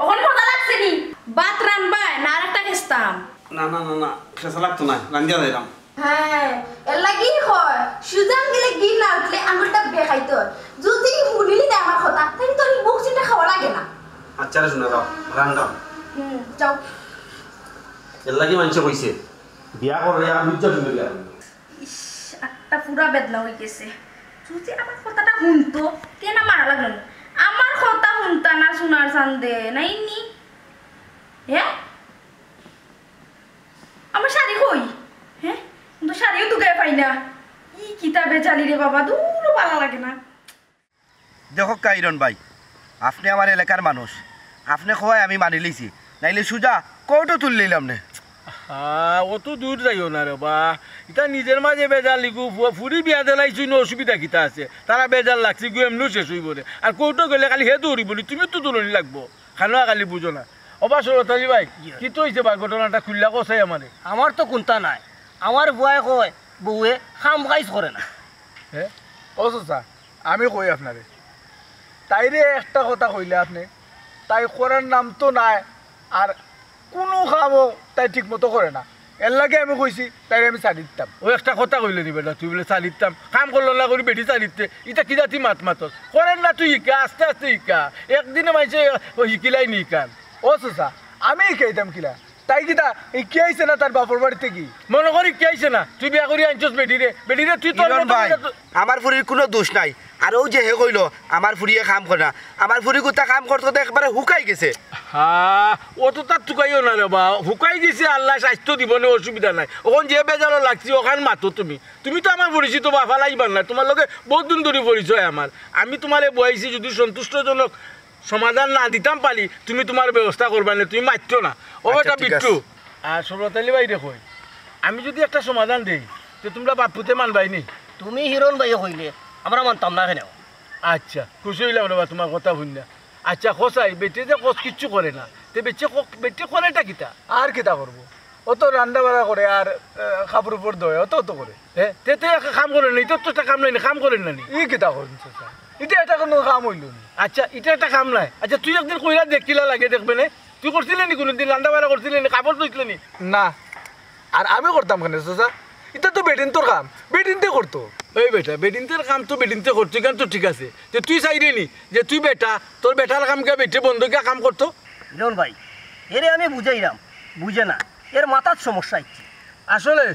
অখন মজা লাগছে নি? ভাত রানবায় না আরেকটা খেছতাম? না, না, না, না, খেছা লাগতো না, রান্দিয়া যাইরাম। হ্যাঁ, এর লাগি কয়, সুজান গেলে ঘি না উঠলে আঙুলটা বেকাইতো। যদি হুনিলি না আমার কথা, তাইলে তো আমি বুক চিন্তা খাওয়া লাগে না। আচ্ছা রে সোনা, রাও, রান্দাম। হুম, যাও। এর লাগি মানষে কইছে, বিয়া করলে আর লুচ্চা ফিরে বিয়া করলে। ইস, একটা পুরা বেদনা হয়ে গেছে। যদি আমার কথাটা হুনতো, তে না মারা লাগলো না। আমার কথা হুনতা না সোনার চান্দে, নাইনি? হ্যাঁ? আমার শাড়ি কই? হ্যাঁ? কিন্তু শাড়িও তো গায়ে পাই না। ই কিতা বেজালি রে বাবা, দূরও ভালা লাগে না। দেখো কাইরন ভাই, আপনে আমার এলাকার মানুষ, আপনে কওয়ায় আমি মানি লইছি, নাইলে সুজা কোর্টও তুলি লইলাম নে। হ্যাঁ, অত দূর যাইও না রে বা। ইতা নিজের মাঝে বেজার লিগু, ফু-, ফুরি বিয়া দিলাইছইন, অসুবিধা কিতা আছে? তারা বেজার লাগছে গু, এমনেউ শেষ অইবো রে। আর কোর্টও গেলে খালি হে দৌড়িবো নি, তুমিও তো দৌড়ানি লাগবো। খানো খালি বুঝো না। ও বা শরৎ আলী ভাই, জি। কিতা অইছে বা ঘটনাটা খুলিয়া কও চাই আমারে। আমার তো কুন্তা নাই। আমার বুয়ায় কয়, বউয়ে কাম কাজ করে না। হে? ও চাচা, আমি কই আপনারে, তাইরে একটা কথা কইলে আপনে, তাই করার নাম তো নাই, আর কুনু কামও তাই ঠিক মতো করে না। এর লাগি আমি কইছি, তাইরে আমি ছাড়ি দিতাম। ও একটা কথা কইলে নি বেটা, তুই বলে ছাড়ি দিতাম, কাম করলো না করি বেটি ছাড়ি দিতে, ইটা কি জাতি মাত মাতস? করের না তুই হিকা, আস্তে আস্তে হিকা, একদিনে মানষে ও হিকিলাই নি কান। ও চাচা, আমি হিকাইতাম কিলা? তাই কিতা হিকিয়া আইছে না তার বাপর বাড়ি থাকি? মনো করি হিকিয়া আইছে না, তুই বিয়া করি আনছস বেটিরে, বেটিরে তুই তোর মতো ভাই, করিয়া তো আমার ফুরির কুনু দোষ নাই। আর অউ যে হে কইলো, আমার ফুরিয়ে কাম করে না, আমার ফুরি গুতা কাম করতে করতে একবারে হুকাই গেছে। হা, অততা তুকাইও না রে বা, হুকাই গেছে, আল্লায় স্বাস্থ্য দিবো নে, অসুবিধা নাই। অখন যে বেজারো লাগছি, অখান মাতো তুমি। তুমি তো আমার পরিচিত বা, ফালাইবার না, তুমার লগে বউত দিন ধরি পরিচয় আমার। আমি তুমারে বওয়াইছি, যদি সন্তুষ্টজনক সমাধান না দিতাম পারি, তুমি তুমার ব্যবস্থা করবায় নে, তুমি মাতিও না। ও আচ্ছা, বেটা ঠিক বিট্টু, আছে। আর শরৎ আলী ভাইরে কই, আমি যদি একটা সমাধান দেই, তে তুমরা বাপ-পুতে মানবায় নি? তুমি হিরন ভাইয়ে কইলে আমরা মানতাম না কেনে? আচ্ছা, খুশি অইলাম রে বা তুমার কথা হুনিয়া। আচ্ছা, কও চাই, বেটিয়ে যে কছ কিচ্ছু করে না, তে বেটিয়ে ক-, বেটিয়ে করেটা কিতা? আর কিতা করবো? অউ তো রান্দা বাড়া করে আর, আহ, কাপড় উপর ধয়, অত অত করে। হে, তে, তে একটা কাম করে না, ইটা তো একটা কাম নায় নি, কাম করে না নি। ই কিতা করইন চাচা? ইটা একটা কুনু কাম অইলো নি? আচ্ছা, ইটা একটা কাম নায়। আচ্ছা, তুই একদিন কইরা দেখ কিলা লাগে দেখবে নে। তুই করছিলে নি কুনুদিন? রান্দা বাড়া করছিলে নি? কাপড় ধইছিলে নি? না। আর আমি করতাম কেনে চাচা? ইটা তো বেটিন্তর কাম, বেটিন্তে করতো। এই বেটা, বেটিন্তর কাম তো বেটিন্তে করতো, ইখান তো ঠিক আছে। তে তুই চাইরে নি যে তুই বেটা, তোর বেটার কাম কিয়া বেটিয়ে বন্ধকিয়া কাম করতো? হিরন ভাই, এরে আমি বুঝাইরাম, বুঝে না, এর মাথাত সমস্যা অইছে। আসলে,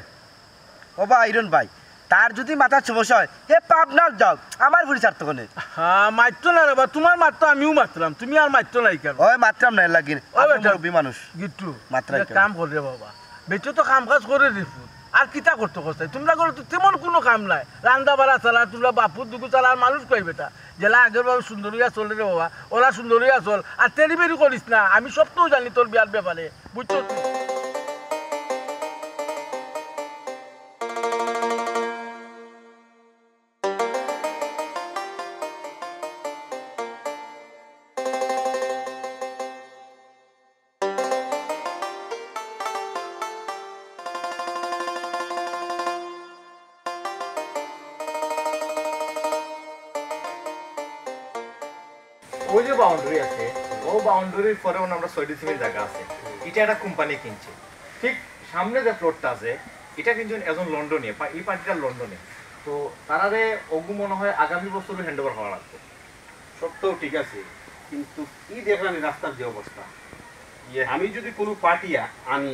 ও বা হিরন ভাই, তার যদি মাথাত সমস্যা অয়, হে পাবনাত যাউক, আমার ফুরি ছাড়তো কেনে? হ্যাঁ, মাতিও না রে বা, তুমার মাত তো আমিও মাতরাম, তুমি আর মাতিও না ইখান। ওই মাতরাম না, এর লাগি। ও আপনি বেটা, মুরব্বি মানুষ। গিট্টু, মাতরাম এক কেন? কাম কর রে বাবা, বেটিয়ে তো কাম কাজ করে রে ফুত। আর কিতা করতো কও চাই? তুমরা ঘরো তো তেমন কুনু কাম নাই। রান্দা বাড়া ছাড়া, তুমরা বাপ-পুত দুগু ছাড়া আর মানুষ কই বেটা? যেলা আগর বারো সুন্দর অইয়া চলে রে বাবা, অলা সুন্দর অইয়া চল। আর তেড়ি বেড়ি করিস না, আমি সবতাউ জানি তোর বিয়ার ব্যাপারে, বুঝছস নি? ওই যে বাউন্ডারি আছে, ও বাউন্ডারির পরে ওখানে আমরা ছয় ডিসিমেল জাগা আছে, ইটা একটা কোম্পানি কিনছে। ঠিক সামনে যে প্লটটা আছে, ইটা কিনছইন একজন লন্ডনিয়ে, পা-, ই পার্টিটা লন্ডনিয়ে। তো তারারে অগু মনে হয় আগামী বছরও হ্যান্ড ওভার করা লাগবে। সবতাউ ঠিক আছে, কিন্তু ই দেখরানি রাস্তার যে অবস্থা, ইয়ে। আমি যদি কুনু পার্টি আ-, আনি,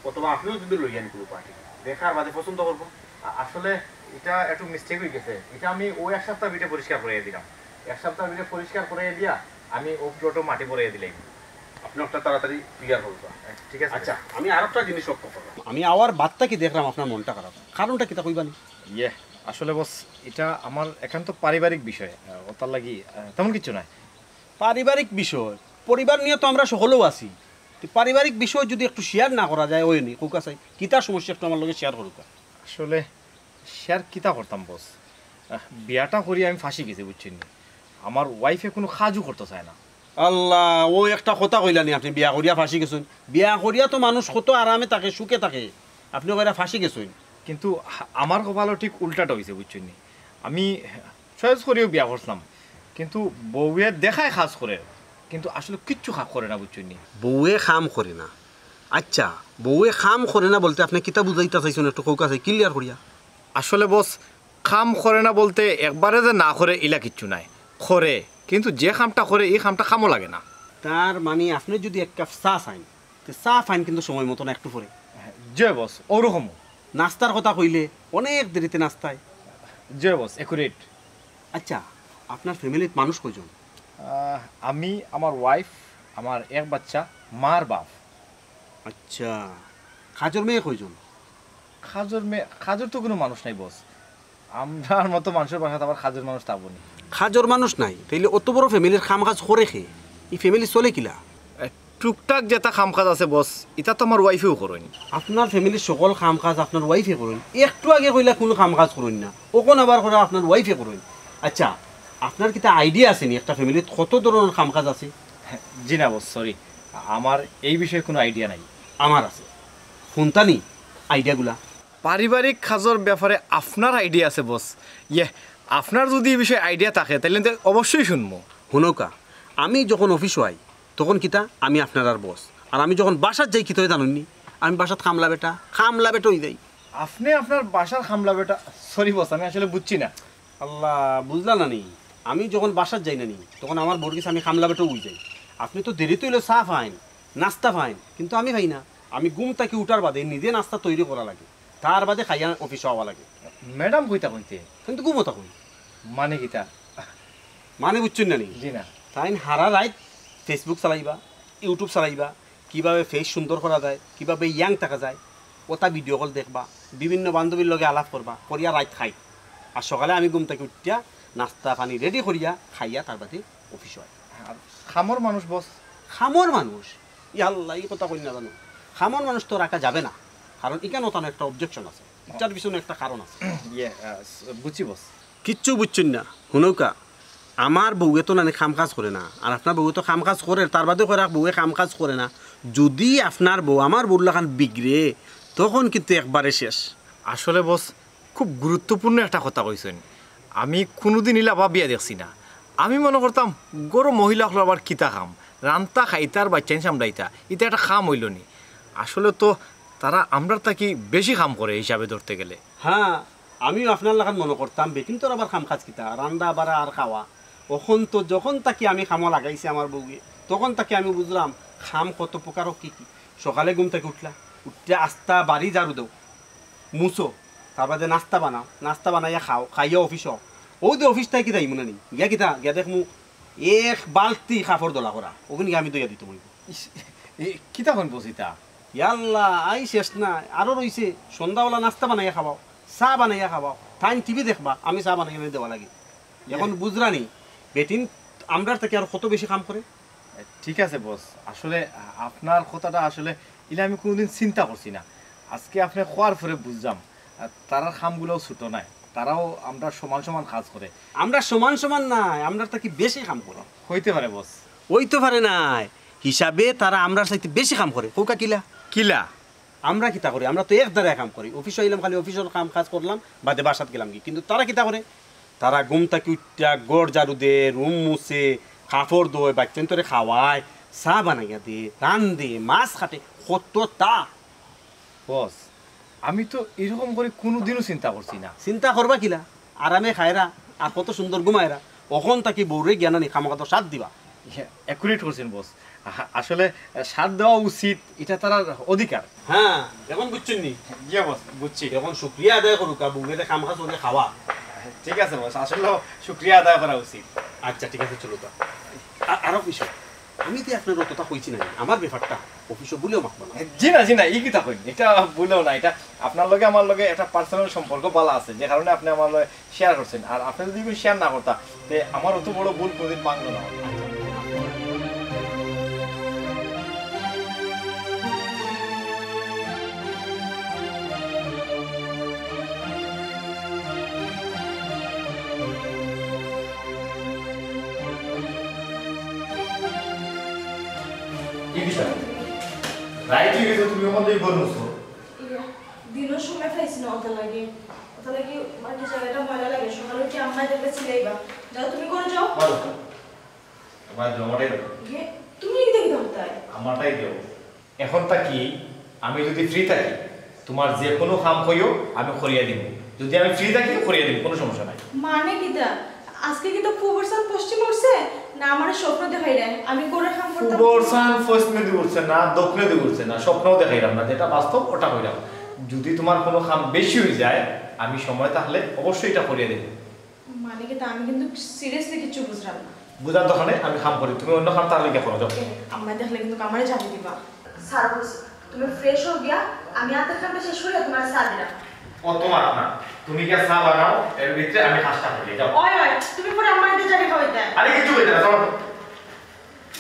অথবা আপনেও যদি লইয়া আনি কুনু পার্টি, দেখার বাদে পছন্দ করবো। আ-, আসলে ইটা একটু মিস্টেক অই গেছে। ইটা আমি অউ এক সপ্তাহর ভিতরে পরিষ্কার করাইয়া দিরাম। এক সপ্তাহর ভিতরে পরিষ্কার করাইয়া দিয়া আমি অউ প্লটো মাটি ভরাইয়া দিলাইমু। আপনে একটা তাড়াতাড়ি ক্লিয়ার করবা। ঠিক আছে। আচ্ছা, আমি আরোকটা জিনিস লক্ষ্য করলাম। আমি আওয়ার বাদ থাকি দেখরাম আপনার মনটা খারাপ। কারণটা কিতা কইবা নি? ইয়ে, আসলে বস, ইটা আমার একান্ত পারিবারিক বিষয়। আহ, অতার লাগি, আহ, তেমন কিচ্ছু নায়। পারিবারিক বিষয়? পরিবার নিয়া তো আমরা সকলেউ আছি। তে পারিবারিক বিষয় যদি একটু শেয়ার না করা যায়, অয় নি, কউক্কা চাই। কিতা সমস্যা একটু আমার লগে শেয়ার করউক্কা। আসলে শেয়ার কিতা করতাম বস? আহ, বিয়াটা করি আমি ফাঁসি গেছি, বুঝছইন নি? আমার ওয়াইফে কুনু কাজও করতো চায় না। আল্লাহ, অউ একটা কথা কইলা নি আপনে, বিয়া করিয়া ফাঁসি গেছইন। বিয়া করিয়া তো মানুষ কত আরামে থাকে, সুখে থাকে। আপনে কইরা ফাঁসি গেছইন। কিন্তু আ-, আমার কপালো ঠিক উল্টাটা অইছে, বুঝছইন নি? আমি চয়েস করিও বিয়া করছিলাম, কিন্তু বউয়ে দেখায় কাজ করের। কিন্তু আসলে কিচ্ছু খা-, করে না, বুঝছইন নি? বউয়ে কাম করে না। আচ্ছা, বউয়ে কাম করে না বলতে আপনে কিতা বুঝাইতা চাইছইন? একটু কউক্কা চাই, clear করিয়া। আসলে বস, কাম করে না বলতে একবারে যে না করে ইলা কিচ্ছু নায়, করে, কিন্তু যে কামটা করে ই কামটা কামো লাগে না। তার মানি আপনে যুদি এক কাপ চা চাইন, তে চা পাইন কিন্তু সময় মতো না, একটু পরে। জি বস, ওরকমও। নাস্তার কথা কইলে অনেক দেরিতে নাস্তায়। জি বস, accurate। আচ্ছা, আপনার ফ্যামিলিত মানুষ কয়জন? আহ, আমি, আমার ওয়াইফ, আমার এক বাচ্চা, মার বাপ। আচ্ছা, কাজর মেয়ে কয়জন? কাজর মেয়ে, কাজর তো কুনু মানুষ নাই বস। আমরার মতো মানষর বাসাত আবার কাজর মানুষ থাকবো নি। কাজর মানুষ নাই, তাইলে অত বড় ফ্যামিলির কাম কাজ করে কে? ই ফ্যামিলি চলে কিলা? এ, টুকটাক যেতা কাম কাজ আছে বস, ইতা তো আমার ওয়াইফেও করইন। আপনার ফ্যামিলির সকল কাম কাজ আপনার ওয়াইফে করইন? একটু আগে কইলা কুনু কাম কাজ করইন না, অখন আবার কইরা আপনার ওয়াইফে করইন। আচ্ছা, আপনার কিতা আইডিয়া আছে নি একটা ফ্যামিলিত কত ধরনর কাম কাজ আছে? জি না বস, সরি, আমার এই বিষয়ে কুনু আইডিয়া নাই। আমার আছে। হুনতা নি আইডিয়াগুলা? পারিবারিক কাজর ব্যাপারে আপনার আইডিয়া আছে বস? ইয়ে, আপনার যুদি ই বিষয়ে আইডিয়া থাকে, তাইলে তো অবশ্যই হুনমু। হুনউক্কা, আমি যখন অফিসো আই, তখন কিতা আমি আপনারার বস, আর আমি যখন বাসাত যাই কিতা অয় জানইন নি? আমি বাসাত কামলা বেটা, কামলা বেটা অই যাই। আপনে আপনার বাসার কামলা বেটা? সরি বস, আমি আসলে বুঝছি না। আল্লাহ, বুঝলা না নি? আমি যখন বাসাত যাই না নি, তখন আমার বউর গেছে আমি কামলা বেটা অই যাই। আপনে তো দেরিতে অইলেও চা পাইন, নাস্তা পাইন, কিন্তু আমি পাই না। আমি ঘুম থাকি উঠার বাদে নিজে নাস্তা তৈরি করা লাগে, তার বাদে খাইয়া অফিসো আওয়া লাগে। ম্যাডাম কইতা কইতে? কিন্তু ঘুমো থাকইন। মানে কিতা? মানে বুঝছইন না নি? জি না। তাইন হারা রাইত Facebook চালাইবা, YouTube চালাইবা, কিভাবে ফেস সুন্দর করা যায়, কিভাবে ইয়াং থাকা যায়, অতা ভিডিও কল দেখবা, বিভিন্ন বান্ধবীর লগে আলাপ করবা, করিয়া রাইত খাইত। আর সকালে আমি ঘুম থাকি উঠিয়া নাস্তা পানি রেডি করিয়া খাইয়া তার বাদে অফিসো আই। আর কামর মানুষ বস? কামর মানুষ? ইয়াল্লা, ই কথা কইন না জানো। কামর মানুষ তো রাখা যাবে না, কারণ ইখানো তান একটা অবজেকশন আছে, ইটার পিছনে একটা কারণ আছে। ইয়ে, আহ, স-, বুঝছি বস। কিচ্ছু বুঝছইন না। হুনউক্কা, আমার বউয়ে তো নানি কাম কাজ করে না, আর আপনার বউয়ে তো কাম কাজ করে, তার বাদে কইরা বউয়ে কাম কাজ করে না। যুদি আপনার বউ আমার বউর লাখান বিগড়ে, তখন কিন্তু একবারে শেষ। আসলে বস, খুব গুরুত্বপূর্ণ একটা কথা কইছইন। আমি কুনুদিন ইলা ভাবিয়া দেখছি না। আমি মনো করতাম ঘরো মহিলা অকলর আবার কিতা কাম, রানতা খাইতা আর বাইচ্চাইন সামলাইতা, ইতা একটা কাম অইলো নি? আসলে তো তারা আমরার থাকি বেশি কাম করে হিসাবে ধরতে গেলে। হ্যাঁ, আমিও আপনার লাখান মনো করতাম, বেটিন্তর আবার কাম কাজ কিতা, রান্দা বাড়া আর খাওয়া। অখন তো যখন থাকি আমি কামো লাগাইছি আমার বউয়ে, তখন থাকি আমি বুঝলাম কাম কত প্রকার ও কি কি। সকালে ঘুম থাকি উঠলা, উঠিয়া আস্তা বাড়ি ঝাড়ু দেও, মুছো, তার বাদে নাস্তা বানাও, নাস্তা বানাইয়া খাও, খাইয়া অফিসো আও। অউ যে অফিস থাকি যাইমু না নি, গিয়া কিতা, গিয়া দেখমু এক বালতি কাপড় দলা করা, অগুন গিয়া আমি ধইয়া দিতাম অইবো। ইস, এ, কিতা কইন বস ইতা? ইয়াল্লা, আই শেষ নাই, আরো রইছে। সন্ধ্যাবেলা নাস্তা বানাইয়া খাওয়াও, চা বানাইয়া খাওয়াও, তাইন টিভি দেখবা, আমি চা বানাইয়া দেওয়া লাগে। অখন ইয়ে। বুঝরা নি, বেটিন আমরার থাকি আর কত বেশি কাম করে। এ, ঠিক আছে বস, আসলে আ-, আপনার কথাটা আসলে ইলা আমি কুনুদিন চিন্তা করছি না। আজকে আপনে কওয়ার পরে বুঝলাম, আ, তারার কামগুলাও ছোট নায়, তারাও আমরার সমান সমান কাজ করে। আমরা সমান সমান নায়, আমরার থাকি বেশি কাম করে। অইতে পারে বস। অইতে পারে নায়, হিসাবে তারা আমরার চাইতে বেশি কাম করে। কউক্কা কিলা? কিলা? আমরা কিতা করি? আমরা তো এক ধারায় কাম করি। অফিসো আইলাম, খালি অফিসর কাম কাজ করলাম, বাদে বাসাত গেলামগি। কিন্তু তারা কিতা করে? তারা ঘুম থাকি উঠিয়া ঘর ঝাড়ু দে, রুম মুছে, কাপড় ধয়, বাইচ্চাইন্তরে খাওয়ায়, চা বানাইয়া দে, রান্দে, মাছ কাটে, কততা। বস, আমি তো ইরকম করি কুনুদিনও চিন্তা করছি না। চিন্তা করবা কিলা? আরামে খায়রা, আর কত সুন্দর ঘুমায়রা। অখন থাকি বউরে গিয়া নানি কামকাজর সাথ দিবা। ইয়ে, accurate করছইন বস। আ-, আসলে, এ, সাথ দেওয়া উচিত, ইটা তারার অধিকার। হ্যাঁ, অখন বুঝছইন নি? ইয়ে বস, বুঝছি। অখন শুকরিয়া আদায় করউক্কা, বউরে কামকাজ করিয়া খাওয়া। ঠিক আছে বস, আসলে শুকরিয়া আদায় করা উচিত। আচ্ছা, ঠিক আছে, চলো তো। আ-, আরো কিছু। আমি তো আপনারে অততা কইছি না, আমার ব্যাপারটা অফিসো ভুলেও মাতবা না। জি না, জি না, ই কিতা কইন? ইটা ভুলেও না, ইটা আপনার লগে আমার লগে একটা personal সম্পর্ক ভালা আছে, যে কারণে আপনে আমার লগে শেয়ার করছইন। আর আপনে যুদি ইগুন শেয়ার না করতা, তে আমার অত বড় ভুল কুনুদিন ভাঙলো না। ই কিতা? রাইত অই গেছে, তুমি অখন থাকি ঘর মুছো? ইয়া, দিনর সময় পাইছি না, অতার লাগি। অতার লাগি বাকি জাগাটা ময়লা লাগে। সকালে উঠি আম্মায় দেখলে চিল্লাইবা। যাও, তুমি ঘরো যাও। ভালো। তোমার জমাটাই দাও। ইয়ে, তুমি এই দেখি দাও তাই? আমারটাই দাও। এখন থাকি আমি যদি ফ্রি থাকি, তোমার যে কোনো কাম কইও, আমি করিয়া দিব। যদি আমি ফ্রি থাকি, করিয়া দিব, কোনো সমস্যা নাই। মানে কিতা? আজকে কিতা পূবর চান পশ্চিম উঠছে? না, আমারে স্বপ্ন দেখাইরায় আমি ঘরর কাম করতাম। পূবর চান পশ্চিমেদি উঠছে না, দক্ষিণেদি উঠছে না, স্বপ্নও দেখাইরাম না, যেটা বাস্তব ওটা কইরাম। যদি তোমার কোনো কাম বেশি হয়ে যায়, আমি সময় থাকলে অবশ্যই এটা করিয়া দেব। মানে কিতা, আমি কিন্তু সিরিয়াসলি কিছু বুঝলাম না। বুঝার দরকার নেই, আমি কাম করি, তুমি অন্য কাম তার লিগে করো, যাও। এ, আম্মায় দেখলে কিন্তু আমারে জানি দিবা। স্যার বলছে, তুমি ফ্রেশ হও গিয়া, আমি আতের কামটা শেষ করিয়া তোমার চা দিলাম। ও তোমার না, তুমি গিয়া চা বানাও, এর ভিতরে আমি কাজটা করি, যাও। ওই, ওই, তুমি পরে আম্মারে জানি খাওয়াই দেয়। আরে কিচ্ছু কইতে না, চলো।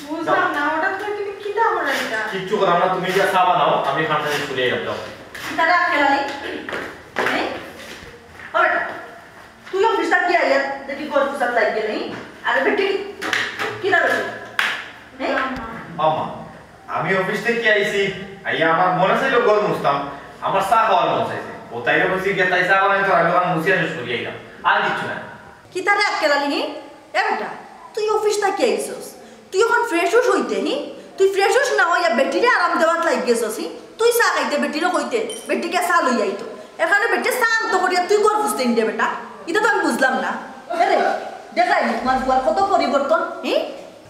বুঝলাম না, হঠাৎ করে তুমি কিতা আমার এটা? কিচ্ছু করাম না, তুমি গিয়া চা বানাও, আমি কামটা শেষ করিয়া যাও, যাও। কিতারে আক্কেল আলী? এই? ও বেটা, তুই অফিস থাকি আইয়া দেখি ঘর পুছাত লাগি গেলি। আরে বেটি, কিতা বেটি? এই? আম্মা, আমি অফিস থাকি আইছি, আইয়া আমার মনে চাইলো ঘর মুছতাম, আমার চা খাওয়ার মন চাইছে। ও তাইরে কইছি গিয়া তাই চা বানাইতো, আমি ওখানে মুছিয়া শেষ করি আইলাম, আর কিচ্ছু না। কিতারে আক্কেল আলী, হি? এ বেটা, তুই অফিস থাকি আইছস, তুই এখন ফ্রেশ হস হইতে, হি? তুই ফ্রেশ হস না হইয়া বেটিরে আরাম দেওয়াত লাগি গেছস, হি? তুই চা খাইতে বেটিরে কইতে, বেটি গিয়া চা লই আইতো। এখানে বেটি চা আনতো করিয়া তুই ঘর পুছতে নিলে বেটা, ইটা তো আমি বুঝলাম না। এরে, দেখাই নি তোমার ফুয়ার কত পরিবর্তন, হি?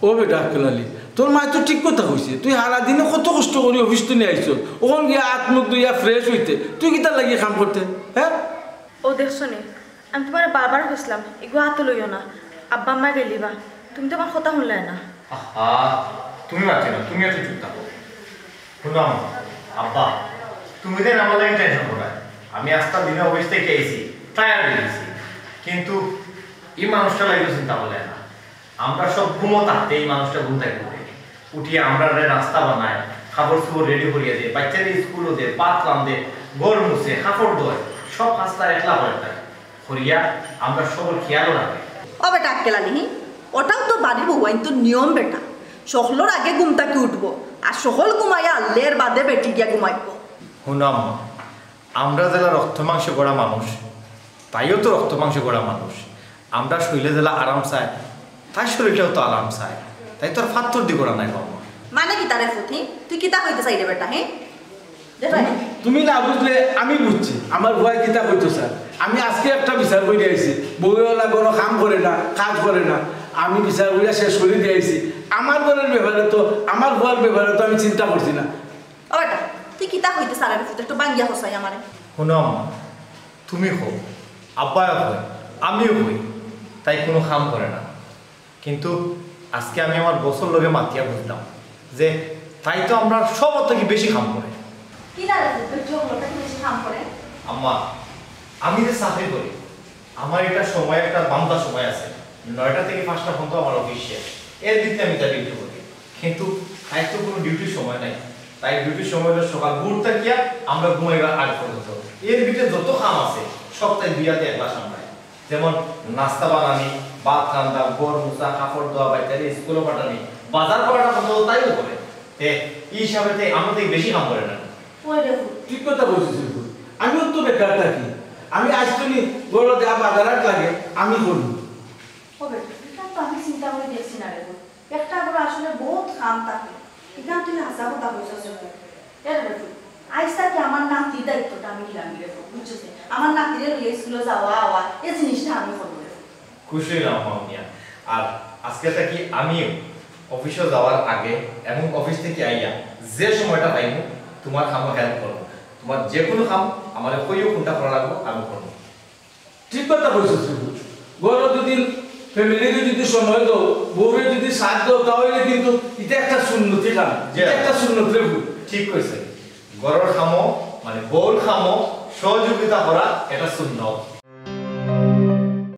ও বেটা আক্কেল আলী, তোর মায় তো ঠিক কথা কইছে। তুই সারা দিনে কত কষ্ট করি অফিস তুলে আইছস, ওখান গিয়া আত মুখ ধুইয়া ফ্রেশ হইতে, তুই কিতার লাগি কাম করতে, হ্যাঁ? ও দেখছো নি, আমি তোমারে বারবার কইছিলাম, এগু আতো লইও না, আব্বা আম্মা গেলিবা, তুমি তো আমার কথা শুনলায় না। আহা, তুমি মাতিও না, তুমি একটু চুপ থাকো। শুনো আম্মা, আব্বা, তুমি দেন আমার লাগি টেনশন করায়। আমি আস্তা দিনে অফিস থাকি আইছি, টায়ার্ড হয়ে গেছি, কিন্তু এই মানুষটার লাগি তো চিন্তা করলায় না। আমরা সব ঘুমো থাকতে এই মানুষটা ঘুম থাকি উঠে, উঠিয়া আমরারে নাস্তা বানায়, কাপড় চোপড় রেডি করিয়া দেয়, বাচ্চারে স্কুলো দেয়, ভাত রান্ধে, ঘর মুছে, কাপড় ধয়, সব কাজটা একলা করে তাই। করিয়া আমরা সবর খেয়ালও রাখে। ও বেটা আক্কেল আলী, হি? ওটাও তো বাড়ির বউয়াইন্তর নিয়ম বেটা। সকলর আগে ঘুম থাকি উঠবো, আর সকল ঘুমাইয়া হারলে এর বাদে বেটি গিয়া ঘুমাইবো। হুনো আম্মা, আমরা যেলা রক্ত মাংস গড়া মানুষ, তাইও তো রক্ত মাংস গড়া মানুষ। আমরা শরীরে যেলা আরাম চায়, তাই শরীরটাও তো আরাম চায়। তাই তো আর ফাত্তর দি গড়া নাই বাবা। মানে কিতা রে ফুত, হি? তুই কিতা কইতে চাইরে বেটা, হি? দেখাই। তুমি, তুমি না বুঝলে আমি বুঝছি। আমার ফুয়ায় কিতা কইতো স্যার, আমি আজকে একটা বিচার করি আইছি। বউওয়ালা কোনো কাম করে না, কাজ করে না। আমি বিচার করিয়া শেষ করি দিয়ে আইছি। আমার ঘরের ব্যাপারে তো, আমার ফুয়ার ব্যাপারে তো আমি চিন্তা করছি না। ও বেটা, তুই কিতা কইতে চাইরে ফুত, একটু ভাঙ্গিয়া কছাই আমারে। হুনো আম্মা, তুমি কও, আব্বায়ও কয়, আমিও কই, তাই কোনো কাম করে না। কিন্তু আজকে আমি আমার বসর লগে মাতিয়া বুঝলাম যে তাই তো আমরার সব থাকি বেশি কাম করে। কিলা রে, তুই তো অগুর থাকি বেশি কাম করে? আম্মা, আমি যে চাকরি করি, আমার একটা সময়, একটা বান্ধা সময় আছে, নয়টা থাকি পাঁচটা পর্যন্ত আমার অফিস শেষ, এর ভিতরে আমি তার ডিউটি করি। কিন্তু তাই তো কোনো ডিউটির সময় নাই, তাই ডিউটির সময় হলো সকাল ভোর থাকিয়া আমরা ঘুমাইবার আগ পর্যন্ত। এর ভিতরে যত কাম আছে সব তাই দুই হাতে একলা সামলায়। যেমন নাস্তা বানানি, ভাত রান্ধা, ঘর মুছা, কাপড় ধোয়া, বাচ্চারে স্কুলো পাঠানি, বাজার করাটা পর্যন্ত তাইও করে। তে, এই হিসাবে তে আমরা তো বেশি কাম করে না। ওই দেখো। ঠিক কথা কইছস রে ফুত। আমিও তো বেকার থাকি। আমি আইজ তুমি ঘরো যা বাজার হাট লাগে, আমি করি। ও বেটা, ইখান তো আমি চিন্তা করি দেখছি না রে ফুত। একটা ঘরো আসলে বহুত কাম থাকে। ইখান তুই হাছা কথা কইছস রে ফুত। এ রে ফুত, আইজ থাকি আমার নাতির দায়িত্বটা আমি নিলাম রে ফুত, বুঝছস নি? আমার নাতিরে লইয়া স্কুলো যাওয়া আওয়া, এ জিনিসটা আমি করবো রে ফুত। খুশি হইলাম আম্মা মিয়া। আর আজকে থাকি আমিও অফিসে যাওয়ার আগে এবং অফিস থাকি আইয়া যে সময়টা পাইমু, তোমার কামো হেল্প করবো। তোমার যে কোনো কাম আমারে কইও, কোনটা করা লাগবো, আমি করবো। ঠিক কথা কইছস রে ফুত। ঘরো যদি ফ্যামিলিরে যদি সময় দাও, বউরে যদি সাথ দাও, তাহলে কিন্তু ইটা একটা সুন্নতি কাম, জি। ইটা একটা সুন্নত রে ফুত। ঠিক কইছে। ঘরর কামো, মানে বউর কামো সহযোগিতা করা এটা সুন্নত।